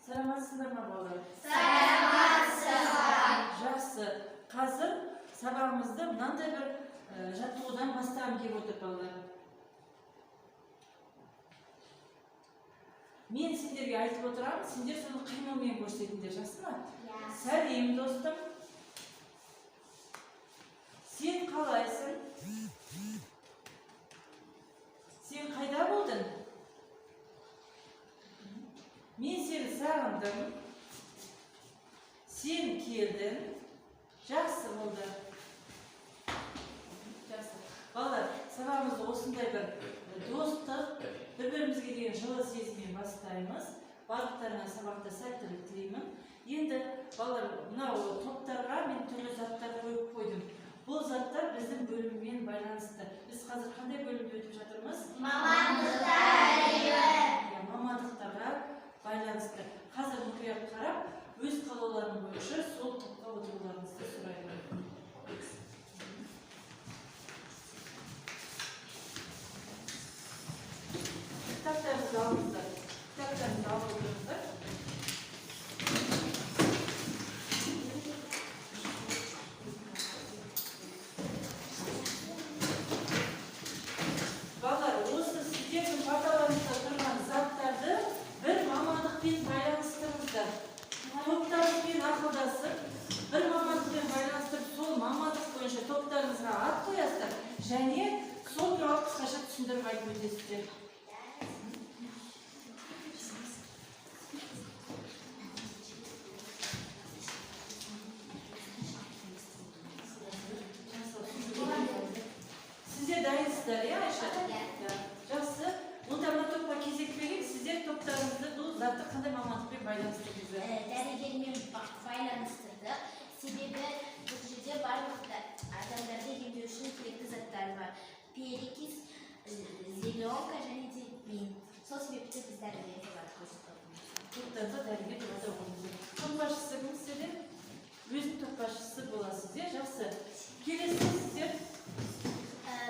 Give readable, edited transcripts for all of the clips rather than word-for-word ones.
Саламатсыздар ма, балалар? Саламатсыздар. Жақсы. Қазір сабағымызды мынандай бір жаттығудан бастағым келіп отыр, балалар. Мен сендерге айтып отырамын, сендер соны қимылмен көрсетіңдер, жақсы ма? Сәлем, достым. Сен қалайсың? Сен қайда болдың? Мен сені сағындым. Сен келдің. Жақсы болды. Жақсы. Балалар, сабағымызды осындай бір достық, бір-бірімізге деген жылы сезіммен бастаймыз. Барлықтарыңа сабақта сәттілік тілеймін. Енді, балалар, мынау топтарға мен түрлі заттар қойып қойдым. Бұл заттар біздің бөліммен байланысты. Біз қазір қандай бөлімде өтіп жатырмыз? Мамандықтар әлемі. Иә, мамандықтарға байланысты. Қазір мұқият қарап, өз қалауларың бойынша сол топқа отыруларыңызды сұраймын. Кітаптарыңызды алыңыздар. Кітаптарыңызды алып отырыңыздар. Балалар, осы сіздердің парталарыңызда тұрған заттарды бір мамандықпен байланыстырыңыздар. Топтарыңызбен ақылдасып, бір мамандықпен байланыстырып, сол мамандық бойынша топтарыңызға ат қоясыздар және сол туралы қысқаша түсіндіріп айтып өтесіздер. Сіздер дайынсыздар, иә, Айша? Иә. Жақсы. Онда мына топқа кезек берейік. Сіздер топтарыңызды бұл затты қандай мамандықпен байланыстырдыңыздар? Дәрігермен байланыстырдық. Себебі бұл жерде барлық адамдарды емдеу үшін керекті заттар бар. Перекись, зеленка және де бинт. Сол себепті біз дәрігер деп ат қойдық. Топтарыңызға дәрігер деп атау қойдыңыздар. Топ басшысы кім сіздерде? Өзің топ басшысы боласыз, иә? Жақсы. Келесі сіздер.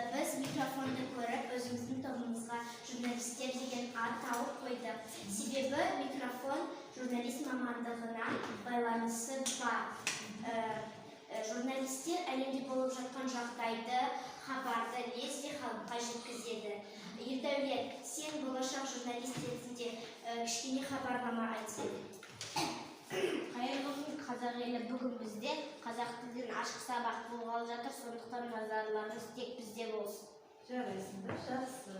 Біз микрофонды көріп, өзіміздің тобымызға журналистер деген ат тауып қойдық. Себебі микрофон журналист мамандығына байланысы бар. Журналистер әлемде болып жатқан жағдайды, хабарды лезде халыққа жеткізеді. Ердәулет, сен болашақ журналист ретінде кішкене хабарлама айтсаң. Қайырлы күн, қазақ елі! Бүгін бізде қазақ тілінен ашық сабақ болғалы жатыр, сондықтан назарларыңыз тек бізде болсын. Жарайсыңдар, жақсы.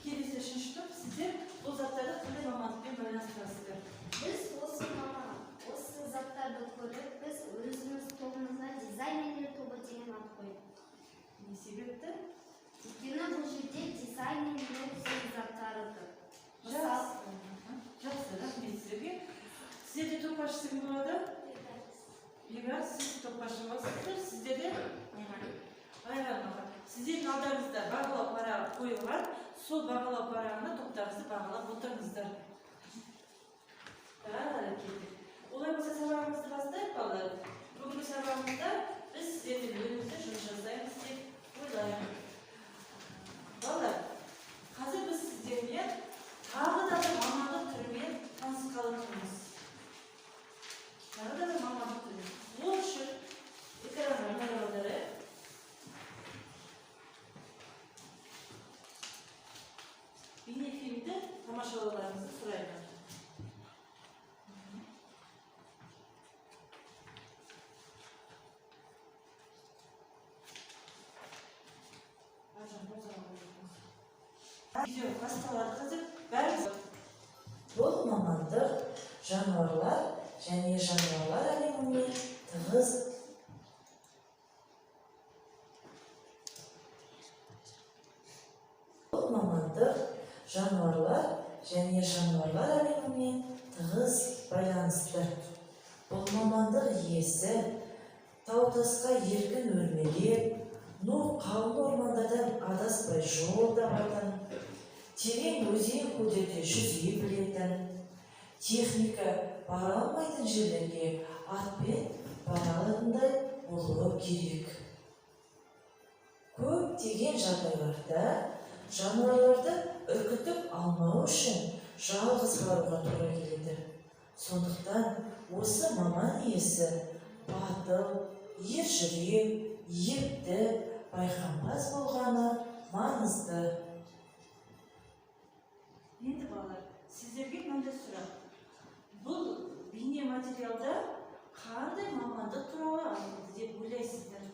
Келесі үшінші топ, сіздер бұл заттарды қандай мамандықпен байланыстырасыздар? Біз осы маман, осы заттарды көріп, біз өзіміз тобымызға дизайнерлер тобы деген ат қойдық. Не себепті? Өйткені бұл жерде дизайнерлер заттары тұр. Мысалы, Жақсы. Жақсы, рахмет сіздерге. Сіздерде топ басшысы кім болады? Бекбарыс, сіз топ басшы боласыздар. Сіздерде? Айған аға. Сіздердің алдарыңызда бағалау парағы қойылған. Сол бағалау парағына топтарыңызды бағалап отырыңыздар. Кеттік. Олай болса, сабағымызды бастайық, балалар. Бүгінгі сабағымызда біз сіздермен өнімді жұмыс жасаймыз деп ойлаймын. Балалар, қазір біз сіздермен тағы да бір мамандық түрімен танысқалы тұрмыз. Тағы да бір мамандық түрімен. Ол үшін экранға назар аударайық. Бейнефильмді тамашалауларыңызды сұраймын. Аржан, паузаға қойыңыз. Видео басталады қазір. Бәріміз Бұл мамандық жануарлар және жануарлар әлемімен тығыз. Бұл мамандық жануарлар және жануарлар әлемімен тығыз байланысты. Бұл мамандық иесі тау тасқа еркін өрмелеп, ну қалың ормандардан адаспай жол табатын, терең өзен көлдерде жүзе білетін, техника бара алмайтын жерлерге атпен бара алатындай болуы керек. Көптеген жағдайларда жануарларды үркітіп алмау үшін жалғыз баруға тура келеді. Сондықтан осы маман иесі батыл, ержүрек, епті, байқампаз болғаны маңызды. Енді, балалар, сіздерге мынандай сұрақ. Бұл бейне материалда қандай мамандық туралы айтылды деп ойлайсыздар?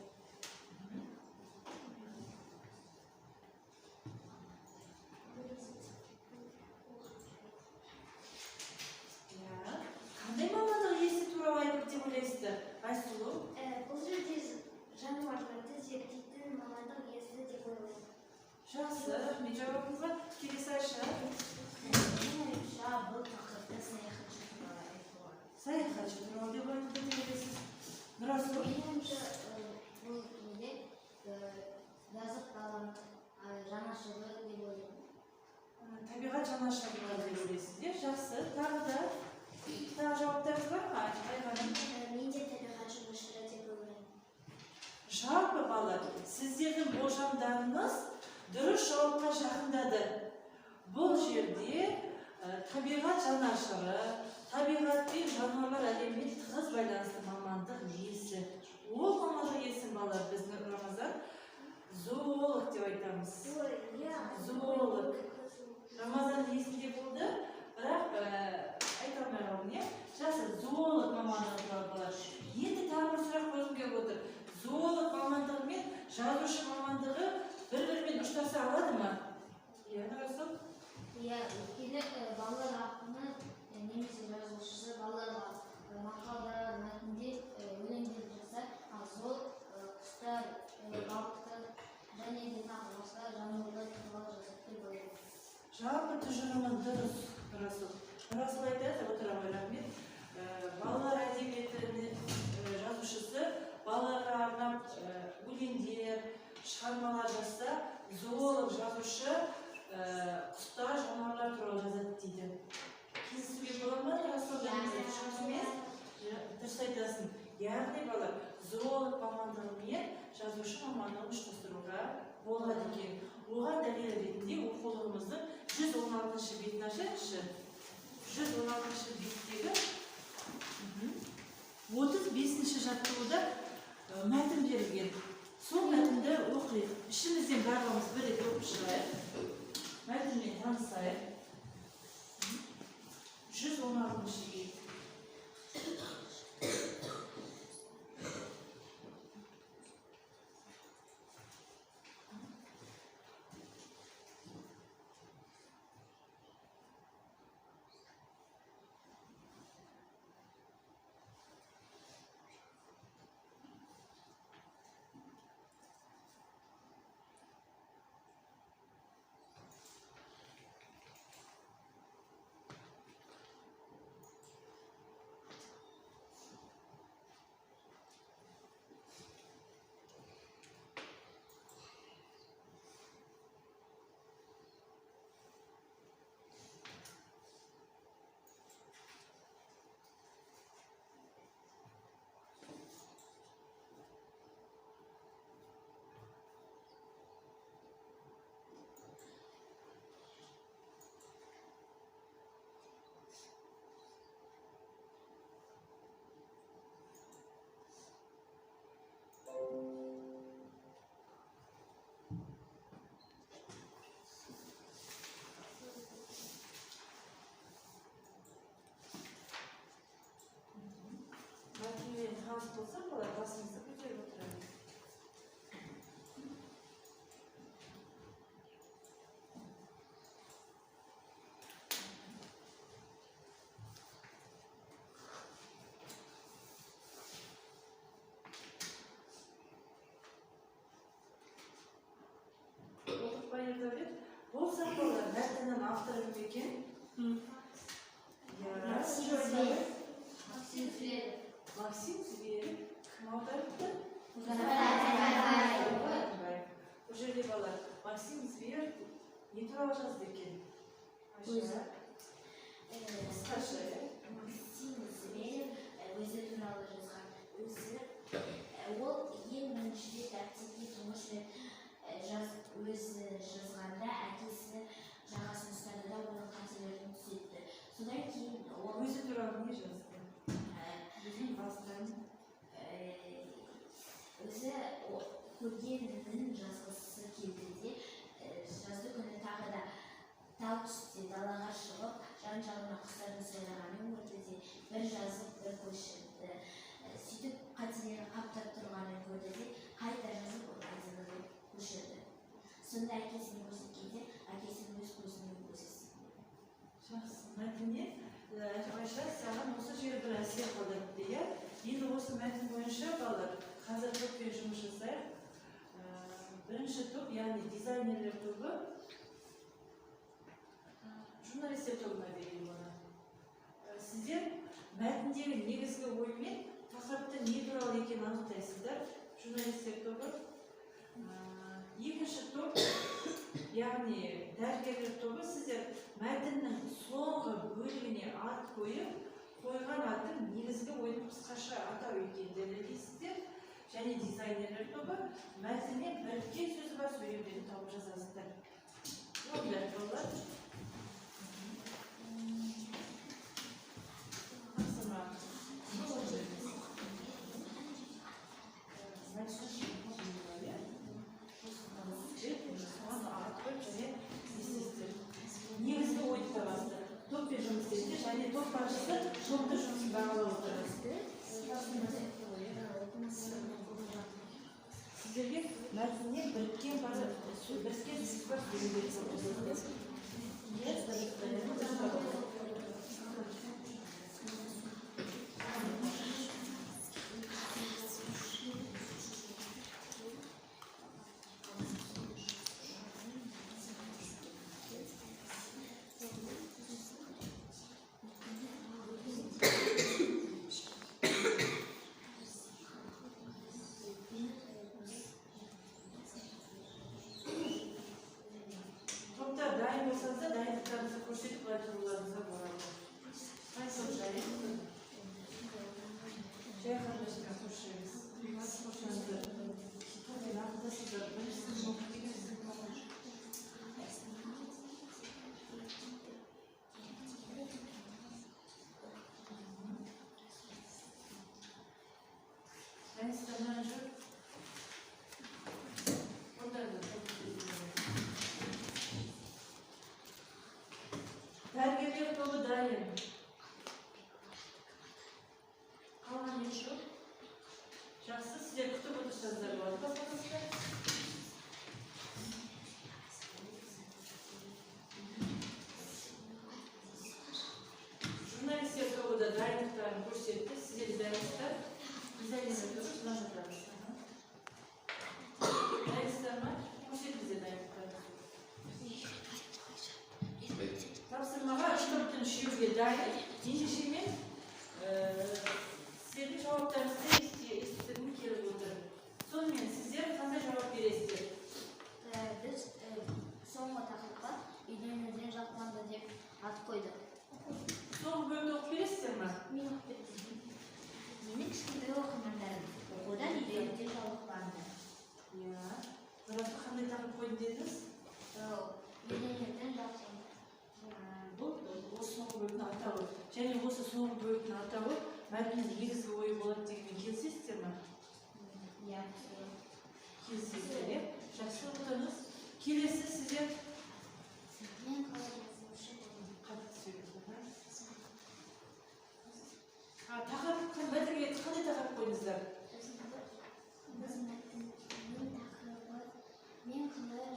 Иә, қандай мамандық иесі туралы айтылды деп ойлайсыздар? Айсұлу? Бұл жерде жануарларды зерттейтін мамандық иесі деп ойлаймын. Жақсы, рахмет жауабыңызға. Келесі, Айша. Менің ойымша, бұл тақырыпта саяхатшы туралы айтылған. Саяхатшы туралы деп айтылды деп ойлайсыз. Нұрасыл? Менің ойымша, бұл неде жазық даланың жанашыры деп ойлаймын. Табиғат жанашырлары деп ойлайсыз, иә? Жақсы. Тағы да тағы жауаптарыңыз бар ма, Айғаным? Мен де табиғат жанашыры деп ойлаймын. Жалпы, балалар, сіздердің болжамдарыңыз дұрыс жауапқа жақындады. Бұл жерде табиғат жанашыры, табиғат пен жануарлар әлемімен тығыз байланысты мамандық иесі. Ол мамандық иесін, балалар, біз, Рамазан, зоолог деп айтамыз. Зоолог. Рамазан есінде болды, бірақ айта алмай қалдым, иә? Жақсы, зоолог мамандығы туралы, балалар. Енді тағы бір сұрақ қойғым келіп отыр. Зоолог мамандығы мен жазушы мамандығы бір-бірімен ұштаса алады ма? Иә, Нұрасыл? Иә, өйткені балалар ақыны немесе жазушысы балаларға мақалдар, мәтіндер, өлеңдер жазса, ал зоолог құстар, балықтар және де тағы басқа жануарлар туралы жазады деп ойлаймын. Жалпы тұжырымы дұрыс, Нұрасыл. Нұрасыл айтады, отыра ғой, рахмет. Балалар әдебиетінің жазушысы балаларға арнап өлеңдер, шығармалар жазса, зоолог жазушы құстар, жануарлар туралы жазады дейді. Кездесуге бола ма, Нұрасыл? Дұрыс емес? Дұрыс айтасың. Яғни, балалар, зоолог мамандығы мен жазушы мамандығын ұштастыруға болады екен. Оған дәлел ретінде оқулығымыздың 116 бетін ашайықшы. 116 беттегі 35 жаттығуда мәтін берілген. Сол мәтінді оқиық. Ішімізден барлығымыз бір рет оқып шығайық. Мәтінмен танысайық. 116 бет. Мәтінмен таныс болсақ, балалар, басымызды көтеріп отырайық. Оқып па, Ердәулет? Болсақ, балалар, мәтіннің авторы кім екен? Иә, Максим Максим Зверев. Максим Зверев. Кім аударыпты? Мұзафар. Бұл жерде, балалар, Максим Зверев не туралы жазды екен? Өзі. Қысқаша, иә? Максим Зверев өзі туралы жазған. Өзі ол ең бірінші рет дәптерге тұңғыш рет өзі жазғанда әкесі жағасын ұстады да, оның қателерін түзетті. Содан кейін ол Өзі туралы не жазды? Өзінің бастан. Өзі көргенін жазғысы келді де, жазды күні тағы да тал түсте далаға шығып, жан-жағына құстардың сайрағанын көрді де, бір жазып, бір көшірді. Сөйтіп қателері қаптап тұрғанын көрді де, қайта жазып, оны көшірді. Сонда әкесіне көрсеткенде, әкесі өз көзімен өзі сенді. Жақсы, мәтіннен Айша, саған осы жері бір әсер қалдырыпты, иә? Енді осы мәтін бойынша, балалар, қазір топпен жұмыс жасайық. Бірінші топ, яғни дизайнерлер тобы, журналистер тобына берейін бұны. Сіздер мәтіндегі негізгі ой мен тақырыптың не туралы екенін анықтайсыздар, журналистер тобы. Екінші топ, яғни дәрігерлер тобы, сіздер мәтіннің соңғы бөлігіне ат қойып, қойған аттың негізгі ойдың қысқаша атау екенін дәлелдейсіздер. Және дизайнерлер тобы мәтіннен біріккен сөзі бар сөйлемдерді тауып жазасыздар. Болды, балалар. Тапсырма. Негізгі ойды табасыздар. Топпен жұмыс істейсіздер және топ басшысы топтың жұмысын бағалап отырады. Сіздерге мәтіннен біріккен сөз бар сөйлемдерді тауып жазасыздар. Топтар дайын болсаңыздар, дайындықтарыңызды көрсетіп былай тұруларыңызға болады. Қай топ дайын? Жай қарындашқа қосыңыз. Қосыңыздар. Топпен ақылдасыңыздар. Біріншісін оқып, екіншісін оқып. Дайынсыздар ма, жүр? Онда да топ. Дәрігерлер тобы дайын. Қалған екі топ. Жақсы, сіздер күтіп отырсаңыздар болады баспасыздар. Журналистер тобы да дайындықтарын көрсетті. Сіздер де дайынсыздар. Дизайнерлер тобы, мына жатамыз. Дайынсыздар ма? Көрсетіңіздер дайындықтарыңызды. Тапсырмаға үш топтың үшеуге дайын. Ендеше мен сіздердің жауаптарыңызды естігім келіп отыр. Сонымен сіздер қандай жауап бересіздер? Біз соңғы тақырыпқа үйленуден жалқыланды деп ат қойдық. Соңғы бөлімді оқып бересіздер ма? Мен оқып беремін. Менің кішкентай оқырмандарым оқудан үйренуден жалықпанды. Иә. Бірақ қандай тақырып қойдым дедіңіз? Үйленуден жалықпанды. Бұл осы соңғы бөліктің атауы. Және осы соңғы бөліктің атауы мәтіннің негізгі ойы болады дегенмен келісесіздер ме? Иә. Келісесіздер, иә? Жақсы, отырыңыз. Келесі сіздер. Мен қалай жазушы болдым? Қатты сөйлеңіз. Тақырып, мәтінге қандай тақырып қойдыңыздар? Біз мәтіннің тақырыбы мен қалай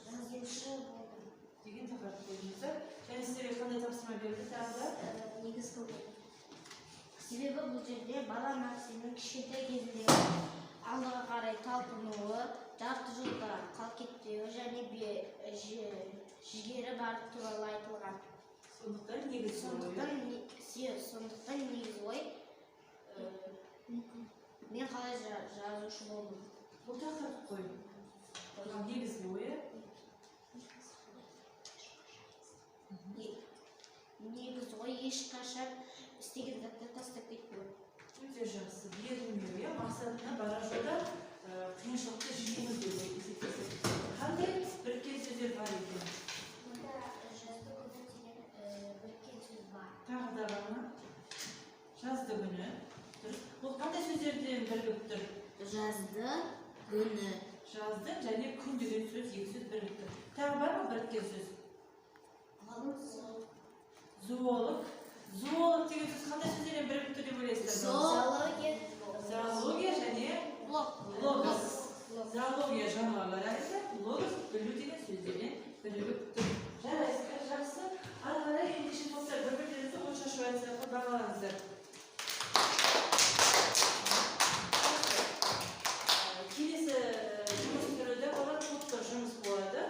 жазушы болдым деген тақырып қойдыңыздар. Және сіздерге қандай тапсырма берілді тағы да? Негізгі ой. Себебі бұл жерде бала Максимнің кішкентай кезіндегі алдыға қарай талпынуы, жарты жолда қалып кетпеуі және жігері бар туралы айтылған. Сондықтан негізгі ой. Сондықтан негізгі ой, мен қалай жазушы болдым. Бұл тақырып қой. Бұның негізгі ойы. Негізгі ой ешқашан істеген затты тастап кетпеу. Өте жақсы. Берілмеу, иә, мақсатына барар жолда қиыншылықты жеңу деп есептесек. Қандай біріккен сөздер бар екен? Мұнда жазды күні деген біріккен сөз бар. Тағы да бар ма? Жазды күні. Дұрыс. Бұл қандай сөздерден бірігіп тұр? Жазды күні. Жаздың және күн деген сөз, екі сөз бірігіп тұр. Тағы бар ма біріккен сөз? Зоолог. Зоолог деген сөз қандай сөздерден бірігіп тұр деп ойлайсыздар? Зоология. Зоология және логос. Зоология жануарлар әлемі, логос білу деген сөздерден бірігіп тұр. Жарайсыздар, жақсы. Ары қарай ендеше топтар бір-бірлеріңізді отшашу әдісі арқылы бағалаңыздар. Келесі жұмыс түрі де балалар топтық жұмыс болады.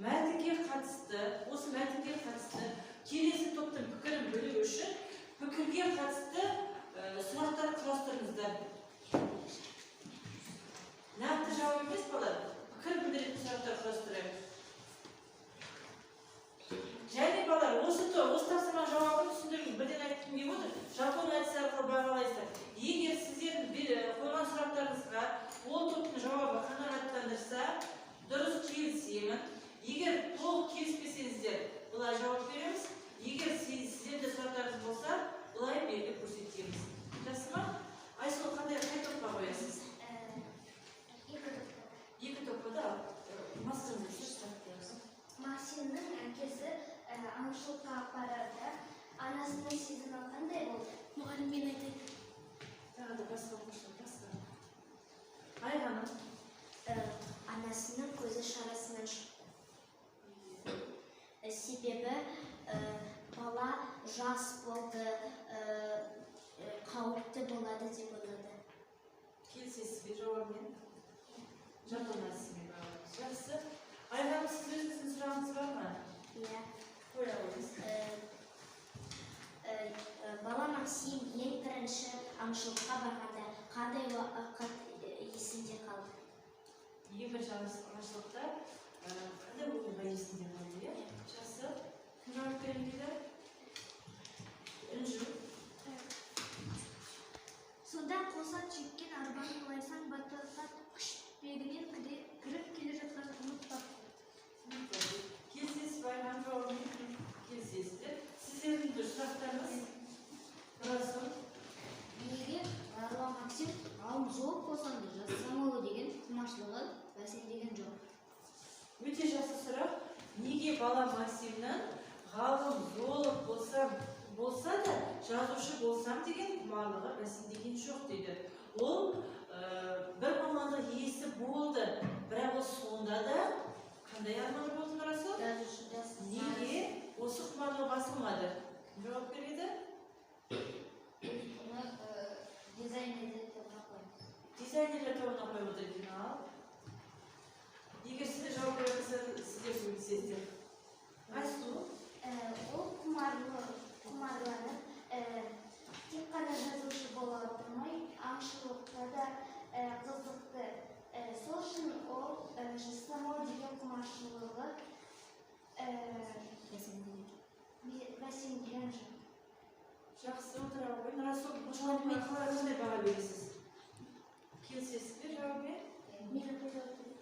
Мәтінге қатысты, осы мәтінге қатысты келесі топтың пікірін білу үшін пікірге қатысты сұрақтар құрастырыңыздар. Нақты жауап емес, балалар, пікір білдіретін сұрақтар құрастырайық. Және балалар, осы тапсырма жауабын түсіндіріңіз. Бірден айтқым келіп отыр. Жапон әдісі арқылы бағалайсыздар. Егер сіздердің қойған сұрақтарыңызға ол топтың жауабы қанағаттандырса, дұрыс келісемін. Егер толық келіспесеңіздер, былай жауап береміз. Егер сіздерде сұрақтарыңыз болса, былай белгі көрсетеміз. Жақсы ма? Айсұлу, қай топқа қоясыз? Екі топқа. Екі топқа да маскаңызды түсірші, сұрақ қоясыз. Максимнің әкесі аңшылыққа апарады. Анасының сезімі қандай болды? Мұғалім, мен айтайын. Тағы да басқа оқушылар, басқа. Айғаным. Анасының көзі шарасынан шықты. Себебі бала жас болды, қауіпті болады деп ойлады. Келісесіз бе жауабымен? Жапон әдісімен бағалаймыз. Жақсы. Айғаным, сіз өзіңіздің сұрағыңыз бар ма? Иә. Қоя қойыңыз. Бала Максим ең бірінші аңшылыққа барғанда қандай уақыт есінде қалды? Ең бірінші аңшылықта қандай оқиға есінде қалды, иә? Жақсы. Кім жауап беремін дейді? Інжу. Сонда қоса жеккен арбаның лайсаң батырға күшпегінен кіріп келе жатқанын ұмытпапты. Келісесіз бе Айғаным жауабымен? Келісесіздер. Сіздердің де сұрақтарыңыз? Расул. Неге бала Максим ғалым зоолог болсам да жазсам ау деген құмаршылығы бәсеңдеген жоқ? Өте жақсы сұрақ. Неге бала Максимнің ғалым зоолог болса да жазушы болсам деген құмарлығы бәсеңдеген жоқ дейді. Ол бір мамандық иесі болды, бірақ ол сонда да қандай арманы болды, Нұрасыл? Неге осы құмарлығы басылмады? Кім жауап береді? Оны дизайнерлер тобына қоямыз. Дизайнерлер тобына қойып отыр екен. Ал егер сіздер жауап бере алмасаңыз, сіздер сөйлесесіздер. Айсұлу. Ол құмарланып, тек қана жазушы бола отырмай, аңшылықта да қызықты. Сол үшін ол жазсам ау деген құмаршылығы бәсеңдеген жоқ. Жақсы, отыра ғой. Нұрасыл, бұл жауапқа қалай, қандай баға бересіз? Келісесіз бе жауабымен? Мен жауап беремін.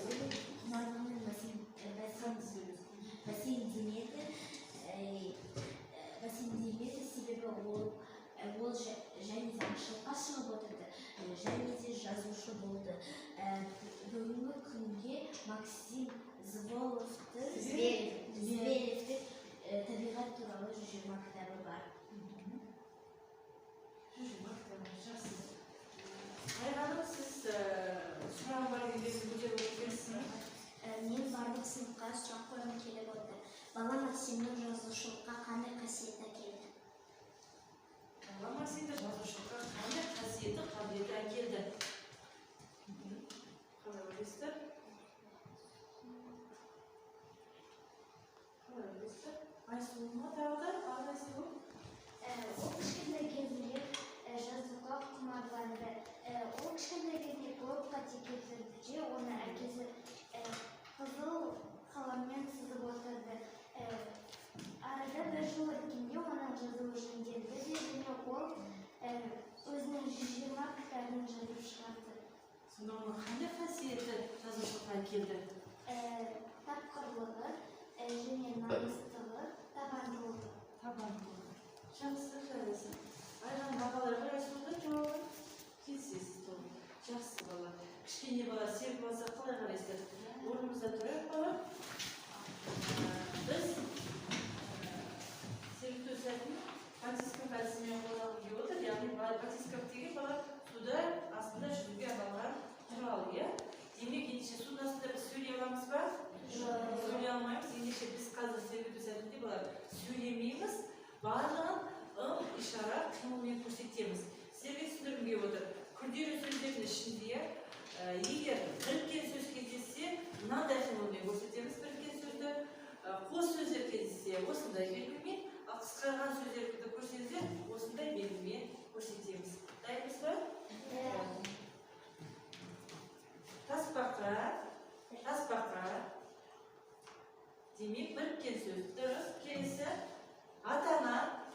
Оның құмарлығынан бәсеңдемеді. Бәсеңдемеді, себебі ол және де аңшылыққа шығып отырды, және де жазушы болды. Бүгінгі күнге Максим Зверевтің табиғат туралы 120 кітабы бар. 120 кітабы, жақсы. Айғаным, сіз сұрағым бар дегенде көтеріп отырсыз. Мен барлық сыныпқа сұрақ қойғым келіп отыр. Бала Максимнің жазушылыққа қандай қасиеті әкелді? Бала Максимді жазушылыққа қандай қасиеті, қабілеті әкелді? Қалай ойлайсыздар? Қалай ойлайсыздар? Айсұлу ма тағы да? Ал, Айсұлу? Ол кішкентай кезінде жазуға құмарланды. Ол кішкентай кезінде көп қате кетірді де, оны әкесі қызыл қаламмен сызып отырды. Арада бір жыл өтті. Жақсы, жарайсың. Айжан, бағалай қарайсың да жауабын? Келісесіз толық. Жақсы бала. Кішкене бала серік болса қалай қарайсыздар? Орнымызда тұрайық, бала. Біз сергіту сәтін батискаф әдісімен қолданғым келіп отыр. Яғни батискаф деген бала суда астында жүзуге арналған құрал, иә? Демек, ендеше судың астында біз сөйлей аламыз ба? Сөйлей алмаймыз. Ендеше біз қазір сергіту сәтінде бала сөйлемейміз, барлығын ым ишара қимылмен көрсетеміз. Сіздерге түсіндіргім келіп отыр. Күрделі сөздердің ішінде егер біріккен сөз кездессе, мынандай қимылмен көрсетеміз біріккен сөзді. Қос сөздер кездессе, осындай белгімен, ал қысқарған сөздерді көрсеңіздер, осындай белгімен көрсетеміз. Дайынбыз ба? Тасбақа, тасбақа. Демек, біріккен сөз. Дұрыс. Келесі. Ата-ана.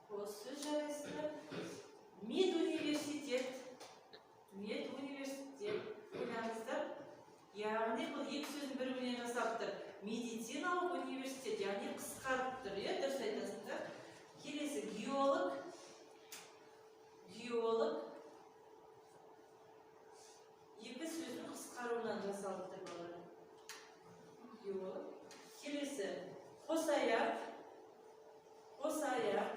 Қос сөз, жарайсыздар. Медуниверситет. Медуниверситет. Ойлаңыздар. Яғни бұл екі сөздің бір-бірінен жасап тұр. Медициналық университет, яғни қысқарып тұр, иә, дұрыс айтасыздар. Келесі геолог. Геолог. Екі сөздің қысқаруынан жасалып тұр, балалар. Геолог. Келесі қос аяқ. Қос аяқ.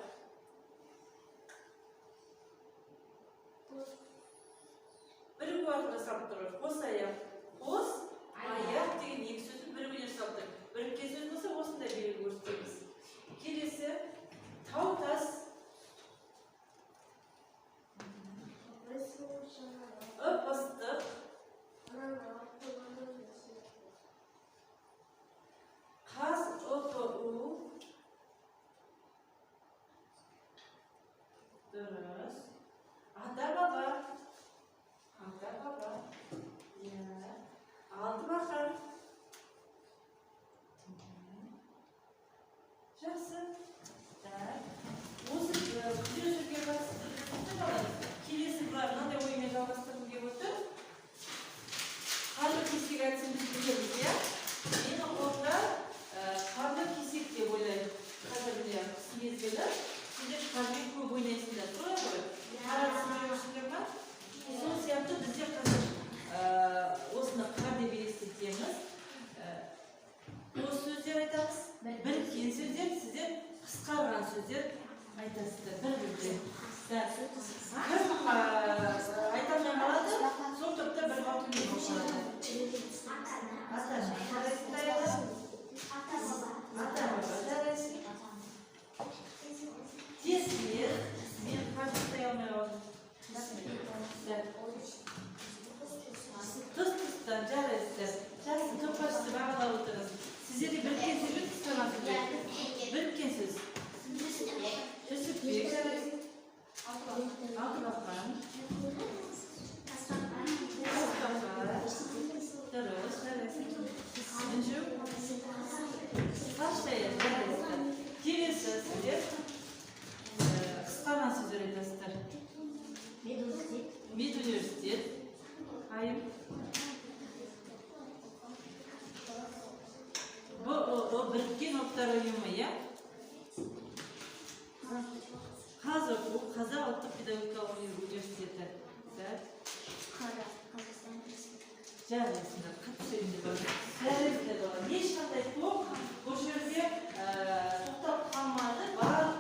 Бірігу арқылы жасалып тұр. Қос аяқ. Қос аяқ деген екі сөздің бірігуінен жасалып тұр. Біріккен сөз болса, осындай белгі көрсетеміз. Келесі тау тас. Ып ыстық. Қаз ҰПУ. Дұрыс. Ата баба. Ата баба. Иә. Алтыбақан. Жақсы. Так. Осы күрделі сөзге қатысты түсінікті, балалар. Келесі былай мынандай оймен жалғастырғым келіп отыр. Қарлы кесек әдісін біз білеміз, иә? Менің қолымда қарлы кесек деп ойлаймын. Қазір міне қыс мезгілі. Сендер қармен көп ойнайсыңдар, солай ғой? Қар әдісін ойлап ма? Сол сияқты бізде қазір осыны қар деп елестетеміз. Қос сөздер айтамыз, біріккен сөздер, сіздер қысқарған сөздер айтасыздар бір-бірден. Так, кім айта алмай қалады, сол топта бір балл төмен болып қалады. Ата-ана, жарайсың, Даяна. Ата-баба, жарайсың. Тез тез, мен қазір ұстай алмай қалдым. Так. Тұс тұстан, жарайсыздар. Жақсы, топ басшысы бағалап отырыңыз. Сіздерде біріккен сөз бе, қысқарған сөз бе? Біріккен сөз. Жүсіпбек, жарайсың. Алтыбақан. Тасбақа. Дұрыс, жарайсың. Інжу. Тасшая, жарайсыздар. Келесі сіздер қысқарған сөздер айтасыздар. Медуниверситет. Медуниверситет. Айым. БҰҰ біріккен ұлттар ұйымы, иә? ҚазҰПУ, Қазақ ұлттық педагогикалық университеті. Так. Қазақстан Республикасы. Жарайсыңдар, қатты сөйлеңдер, балалар. Жарайсыңдар, балалар. Ешқандай топ бұл жерде тоқтап қалмады. Барлық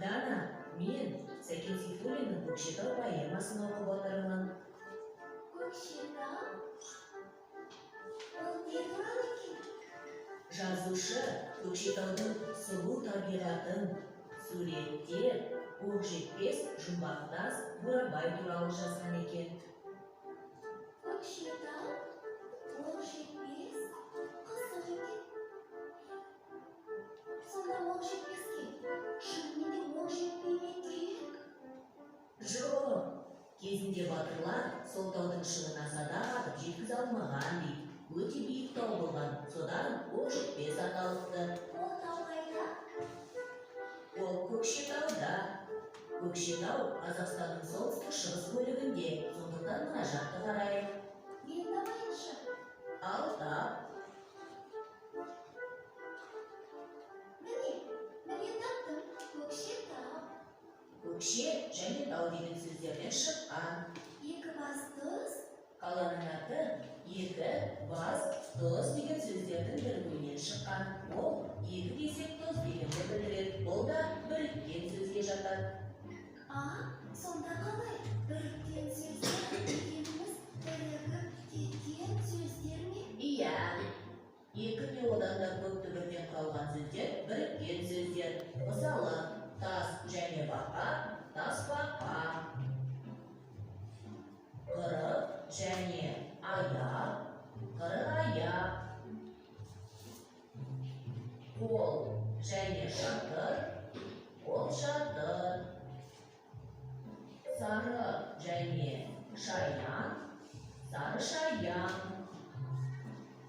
Дана, мен Сәкен Сейфуллиннің «Көкшетау» поэмасын оқып отырмын. Көкшетау? Ол не туралы екен? Жазушы Көкшетаудың сұлу табиғатын суреттеп, Оқжетпес, Жұмбақтас, Бурабай туралы жазған екен. Көкшетау, Оқжетпес, қызық екен. Сонда Оқжетпеске шынымен де оқ жетпей ме екен? Жоқ, кезінде батырлар сол таудың шыңына садақ атып жеткізе алмаған дейді. Өте биік тау болған, содан Оқжетпес аталыпты. Ол тау қайда? Ол Көкшетауда. Көкшетау Қазақстанның солтүстік шығыс бөлігінде, сондықтан мына жақты қарайық. Мен табайыншы. Ал, тап. Міне, міне, таптым. Көкшетау. Көкше және тау деген сөздерден шыққан. Екібастұз. Қаланың аты екі бас тұз деген сөздердің бірігуінен шыққан. Ол екі кесек тұз дегенді білдіреді. Бұл да біріккен сөзге жатады. А, сонда қалай? Біріккен сөздер дегеніміз бірігіп кеткен сөздер ме? Иә, екі не одан да көп түбірден құралған сөздер біріккен сөздер. Мысалы, тас және бақа, тасбақа. Қырық және аяқ, қырық аяқ. Қол және шатыр, қол шатыр. Сары және шаян, сары шаян.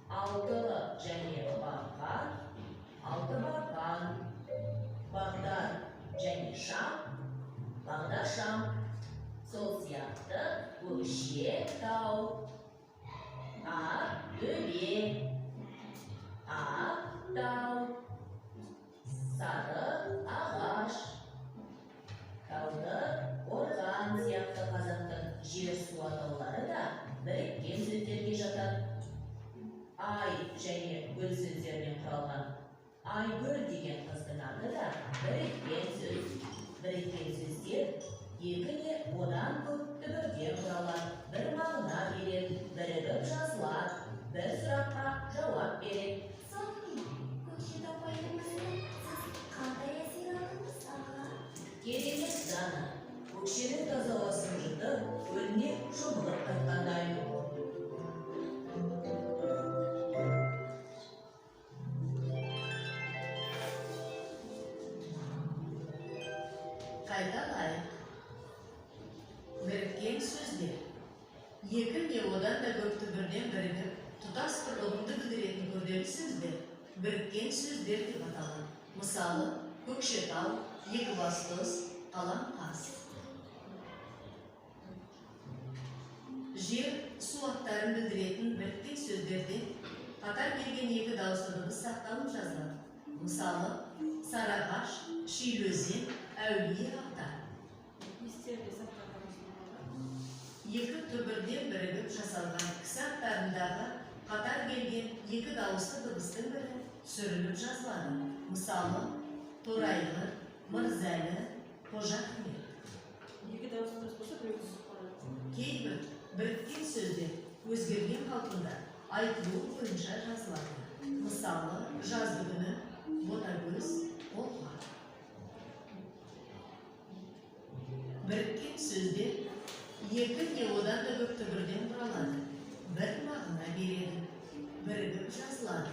Алты және бақан, алты бақан. Бағдар және шам, бағдаршам. Сол сияқты Көкшетау, Ақтөбе, Ақтау, Сары ағаш, Талды қорған сияқты қазақтың жер су атаулары да біріккен сөздерге жатады. Ай және гүл сөздерінен құралған Айгүл деген қыздың аты да біріккен сөз. Біріккен сөздер екі не одан көп түбірден құралады, бір мағына береді, бірігіп жазылады, бір сұраққа жауап береді. Сонымен, Көкшетау поэмасынан сіз қандай әсер алдыңыз, аға? Керемет, Дана. Көкшенің таза ауасын жұтып, көліне шомылып қайтқандаймын. Қайталайық. Біріккен сөздер. Екі не одан да көп түбірден бірігіп, тұтас бір ұғымды білдіретін күрделі сөздер біріккен сөздер деп аталады. Мысалы, Көкшетау, Екібастұз, Қаламқас. Жер, су аттарын білдіретін біріккен сөздерде қатар келген екі дауысты дыбыс сақталып жазылады. Мысалы, Сарыағаш, Шилі өзен, Әулие ата. Естерде сақтағанымыз болады. Екі түбірден бірігіп жасалған кісі аттарындағы қатар келген екі дауысты дыбыстың бірі түсіріліп жазылады. Мысалы, Торайғыр, Мырзәлі, Қожа Ахмет. Екі дауысты дыбыс болса, біреу түсіп қалады. Кейбір біріккен сөздер өзгерген қалпында айтылуы бойынша жазылады. Мысалы, жазды күні, Ботагөз, қолғап. Біріккен сөздер екі не одан да көп түбірден құралады, бір мағына береді, бірігіп жазылады,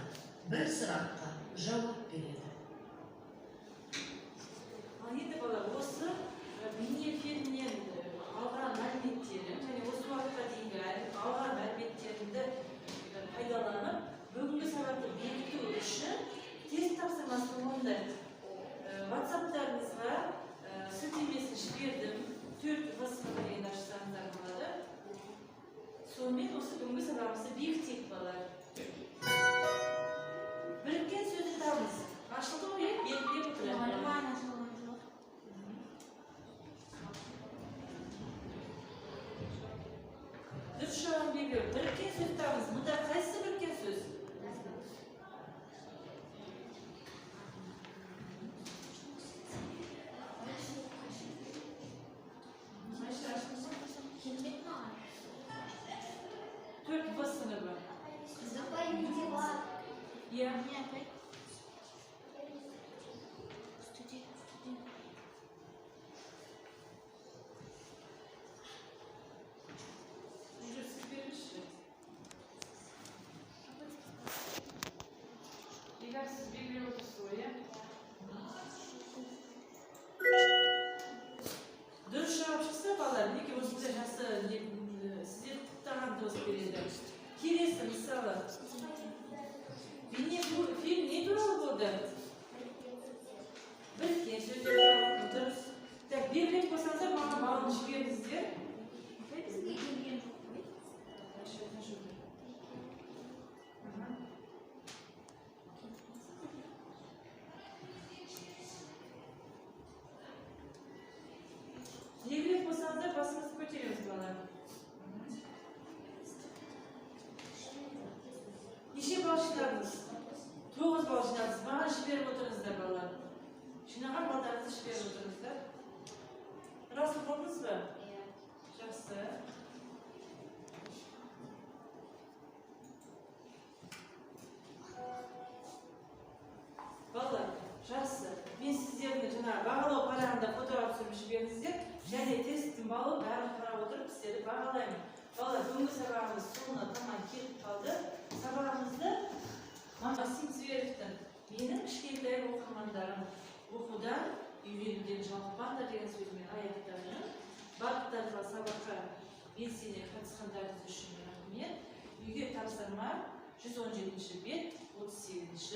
бір сұраққа жауап береді. Ал енді, бала, осы бейнефильмнен алған мәліметтерін және осы уақытқа дейінгі алған мәліметтерімді пайдаланып, бүгінгі сабақты бекіту үшін тест тапсырмасын орындайық. WhatsApp-тарыңызға сілтемесін жібердім. 4 ВСП деген ашсаңыздар болады. Сонымен осы бүгінгі сабағымызды бекітейік, балалар. Біріккен сөзді табыңыз. Ашылды ғой, иә? Белгілеп отырайық. Мұғалім, ашылған жоқ. Дұрыс жауап белгілеу. Біріккен сөз табыңыз. Мұнда қайсысы біріккен сөз? Балалар, мінекей осындай жақсы сіздерді құттықтаған дауыс береді. Келесі, мысалы, бейнефильм не туралы болды? Біріккен сөздер туралы, дұрыс. Так, белгілеп қойсаңыздар, маған балын жіберіңіздер. Бізге келген жоқ қой. Ага. Белгілеп қойсаңыздар, басымызды көтереміз, балалар. Неше балл жинадыңыз? 9 балл жинадыңыз. Маған жіберіп отырыңыздар, балалар. Жинаған балдарыңызды жіберіп отырыңыздар. Разы болдыңыз ба? Иә. Жақсы. Балалар, жақсы. Мен сіздердің жаңа бағалау парағында фотоға түсіріп жіберіңіздер. Және тесттің балын бәрін қарап отырып сіздерді бағалаймын. Балалар, бүгінгі сабағымыз соңына таман келіп қалды. Сабағымызды Максим Зверевтің «Менің кішкентай оқырмандарым, оқудан, үйренуден жалықпаңдар» деген сөзімен аяқтаймын. Барлықтарыңызға сабаққа белсене қатысқандарыңыз үшін рахмет. Үйге тапсырма 117 бет, 38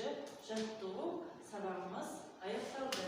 жаттығу. Сабағымыз аяқталды.